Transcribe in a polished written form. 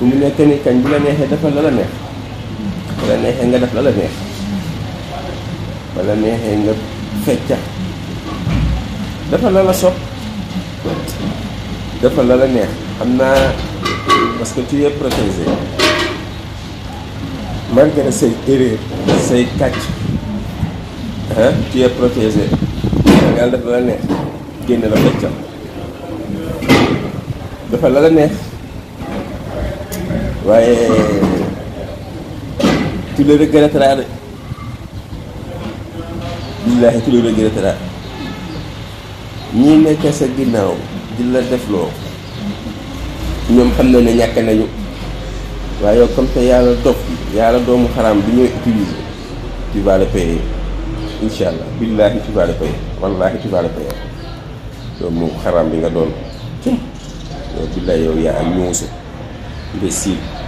mu nekk ni kañ bu la neexee defal la la neex bu la neexee nga def la la neex bu la neexee nga fecca defal la la sopp defal la la neex xam naa parce que tu es protégé malgré say erreur say kàcc tu es protégé yàlla def la la neex génne la feccal defal la la neex waaye tu le regretteras de billaahi tu le regretteras ñii nekk sa ginnaaw di la defloo ñoom xam na ne ñàkk nañu waaye yow comme te yàlla dof yàlla doomu xaraam bi ñooy utiliser tu vas le payer incha allah billaahi tu vas le payer wallaahi tu vas le payer doomu xaraam bi nga doon yow billaahi yow yaa am ñuusu imbécile